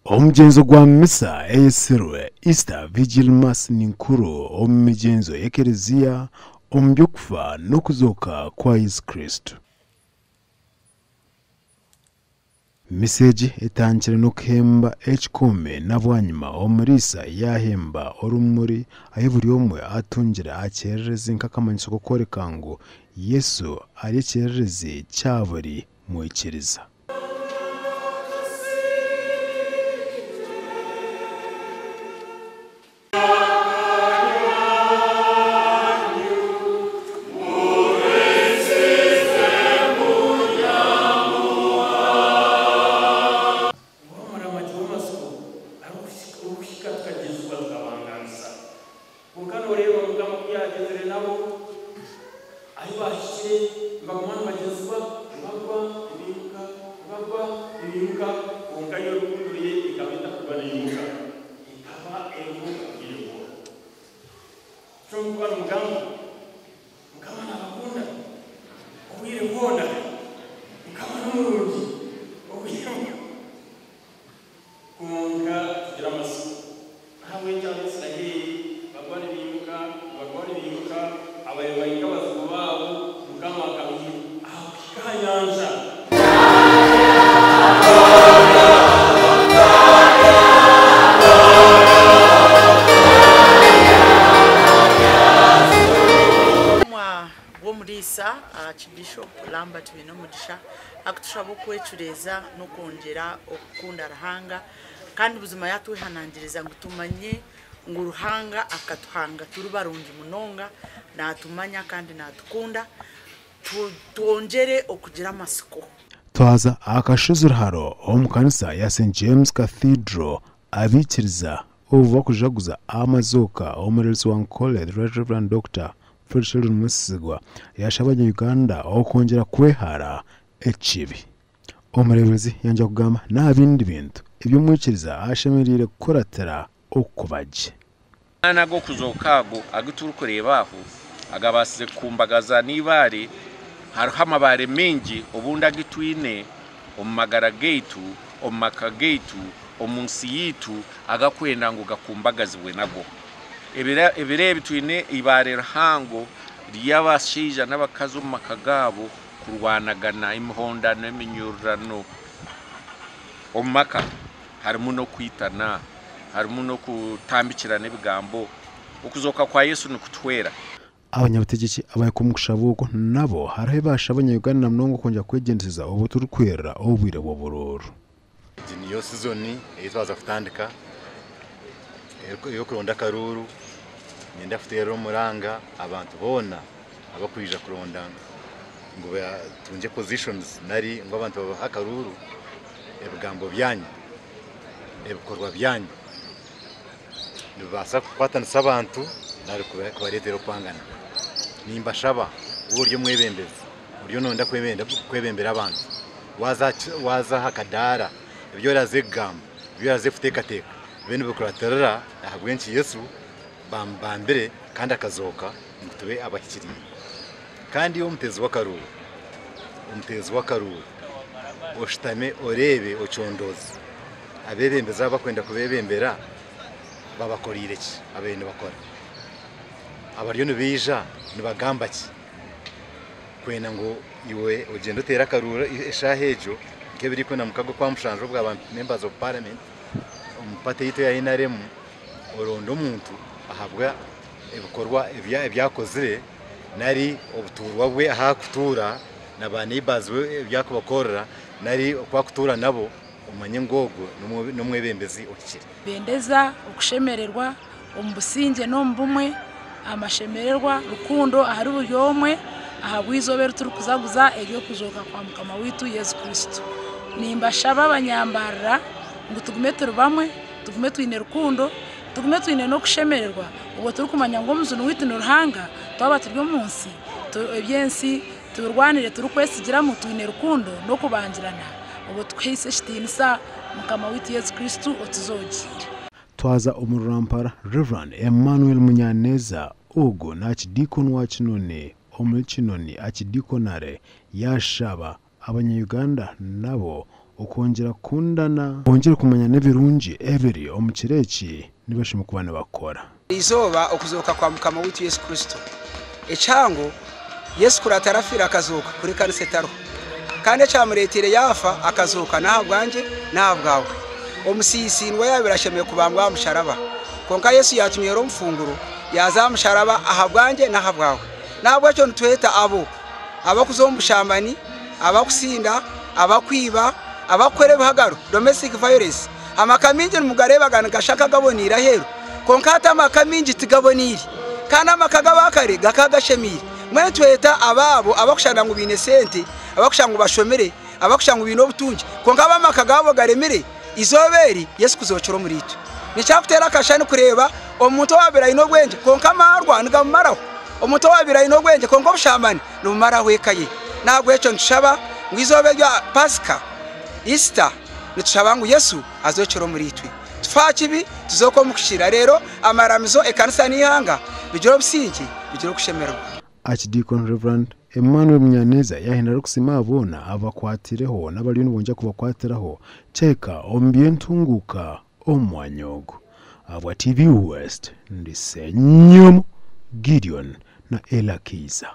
Omugyenzo gwa Misa eyetsirwe Easter Vigil Mass ni nkuru omu migyenzo y'ekereziya omu by'okufa n'okuzooka kwa Yesu Kristo. Misa egi etandikire n'okuhemba ekikoomi na bwanyima omuriisa yaahemba orumuri ahu buri omwe atungire aha kyererezi nk'akamanyiso k'okworeka ngu Yesu ari ekyererezi kya buri mwikiriza. Omuramagi w'amatsiko arikuhika tukagyezibwa tukabangaanisa. Kwonka nooreeba Mukama ku yaagyenzire nabo ahu baahikire nibaguma nibagyezibwa, nibagwa, nibaimuka, nibagwa, nibaimuka, kwonka yo rukundo ye ekaba etarikugwa neimuka, ekaba eriho obwire bwona. Nikyo ndikuba nimugamba, Mukama naabakunda obwire bwona, Mukama n'omurungi obwire bwona. Kwonka tugire amatsiko. N'ahabw'ekyo Abaisraeli bagwa nibaimuka, nibagwa nibaimuka, ababaire bari nk'abazigu baabo, Mukama akabaiha aha kuhika aha nyanja. Obutumwa bw'omuriisa Archbishop Lambert Bainomugisha akutushaba okwecureeza n'okwongyera okukunda Ruhanga kandi buzima yatwehanangiriza ngu tumanye ngu Ruhanga akatuhanga turi barungi munonga, natumanya kandi natukunda, twongyere okugira amatsiko. Twaza aha kashozi Ruharo omu kanisa ya St James Cathedral abaikiriza obu bakujaguza amazooka omureresi wa Ankole the Right Rev Dokita Fred Sheldon Mwesigwa yashaba abanya Uganda okwongyera kwehara ekibi. Omureeberezi yongyera kugamba n'aha bindi bintu ebi omwikiriza ashemereire kukuratira okuba gye. Amaani ag'okuzooka ago agu turikureeba aho agabaasize kukumbagaza n'eibaare, hariho amabaare maingi obundi agu twine omu magara gaitu, omu maka gaitu, omu nsi yaitu agakwenda ngu gakumbagazibwe nago. Ebiro ebi twine eibaare rihango ry'abashaija n'abakazi omu maka gaabo kurwanagana, emihondano, eminyururano omu maka. Harimu n'okwitana, harimu n'okutambikirana ebigambo. Okuzooka kwa Yesu nikutuhwera. Abanyabutegyeki abahika omu kushaba oku nabo hariho ebi bashaba abanya-Uganda na munonga okwongyera kwegyendeseza obu turikwirira obwire bw'oburuuru. Egi niyo sizoni ei twaza kutandika ey'okuronda akaruuru. Niinyenda kuteerera omuranga abantu boona abarikwija kuronda ngu batungye positions nari ngu abantu babahe akaruuru, ebigambo byanyu, ebikorwa byanyu nibibaasa kukwatanisa abantu nari kubareetera okwangana. Nimbashaba waaba ori omwebembezi oriyo nooyenda kwebembera abantu, waaza aha kadaara ebi oraaze kugamba, ebi oraaze kuteekateeka bibe nibikuratirira ahabw'enki Yesu baamubambire kandi akazooka ngu tube abahikiriire. Kandi iwe omuteezi w'akaruuru, omuteezi w'akaruuru, oshutame oreebe ocondooze abeebembezi abu barikwenda kubeebembera babakoreire ki ababaire nibakora? Abariyo nibaija nibagamba ki? Kwenda ngu iwe ogyende oteere akaruuru eshaaha egyo nk'ebiri ikumi na mukaga okwamushanju obwa ba members of parliament omu party yaitu eya NRM oronde omuntu ahabwa ebikorwa ebi akozire nari obutuurwa bwe ahu arikutuura na ba neighbours be ebi arikubakorera nari oku arikutuura nabo omanye ngu ogwo n'omwebembezi ohikire. Bendeza okushemererwa omu busingye n'omu bumwe, amashemererwa, rukundo ahari buri omwe ahabw'eizooba eri turikuzaguza ery'okuzooka kwa Mukama waitu Yesu Kristo. Nimbashaba abanyambarira ngu tugume turi bamwe, tugume twine rukundo, tugume twine n'okushemererwa obwo turikumanya ngu omujuni waitu ni Ruhanga, twaba turi omu nsi eby'ensi tubirwanire turikwesigiramu twine rukundo n'okubangirana obwo tukuhaisa ekitiinisa Mukama waitu Yesu Kristo otuzoogiire. Twaza omu rurampara, Rev. Emmanuel Munyaneza, ogu n'Archideacon wa Kinoni omuri Kinoni Archideaconary yaashaba abanya-Uganda nabo okwongyera kukundana, bongyere kumanya n'ebirungi ebiri omu kiro eki nibashemereire kuba nibakora. Eizooba okuzooka kwa Mukama waitu Yesu Kristo. Ekihango, Yesu kuri atarafiire akazooka, kuri ekanisa etariho. Kandi ekyamureeteire yaafa akazooka n'ahabwangye n'ahabwawe. Omusiisi niwe yaabaire ashemereire kubambwa aha musharaba. Kwonka Yesu yaatunywera omufunguro, yaaza aha musharaba ahabwangye n'ahabwawe. N'ahabw'ekyo nitweta abo abarikuza omu bushambani, abarikusinda, abarikwiba, abarikukora ebihagaro, domestic violence. Amaka maingi nimugareeba ga nigashusha nk'agaboneire aheeru, kwonka hati amaka maingi tigaboneire. Kandi amaka g'abaakare gakaba gashemeire. Mbwenu nitweta abaabo abarikushusha ngu baine sente, abarikushusha ngu bashomire, abarikushusha ngu baine obutungi, kwonka abu amaka gaabo garemire, eizooba eri Yesu kuzokyera omuriitwe. Nikyakuteera akashushani kureeba omuntu owaabaire aine obwengye kwonka amaarwa nigamumaraho, omuntu owaabaire aine obwengye kwonka obushambani nibumaraho eka ye. N'ahabw'ekyo nitushaba ngu eizooba erya Pasika, Isita, nitushaba ngu Yesu azokyere omuriitwe. Tufe aha kibi, tuzooke omu kuhikirira, reero amaramizo, ekanisa n'eihanga bigire obusingye, bigire okushemererwa. Archdeacon Rev. Emmanuel Munyaneza yaahenda arikusiima aba boona ababakwatireho n'abariyo nibongyera kubakwatiraho kyahika omu by'entunguuka omu mwanya ogu. Ahabwa TV West, ndi Ssenyomo Gideon na Ella Kiiza.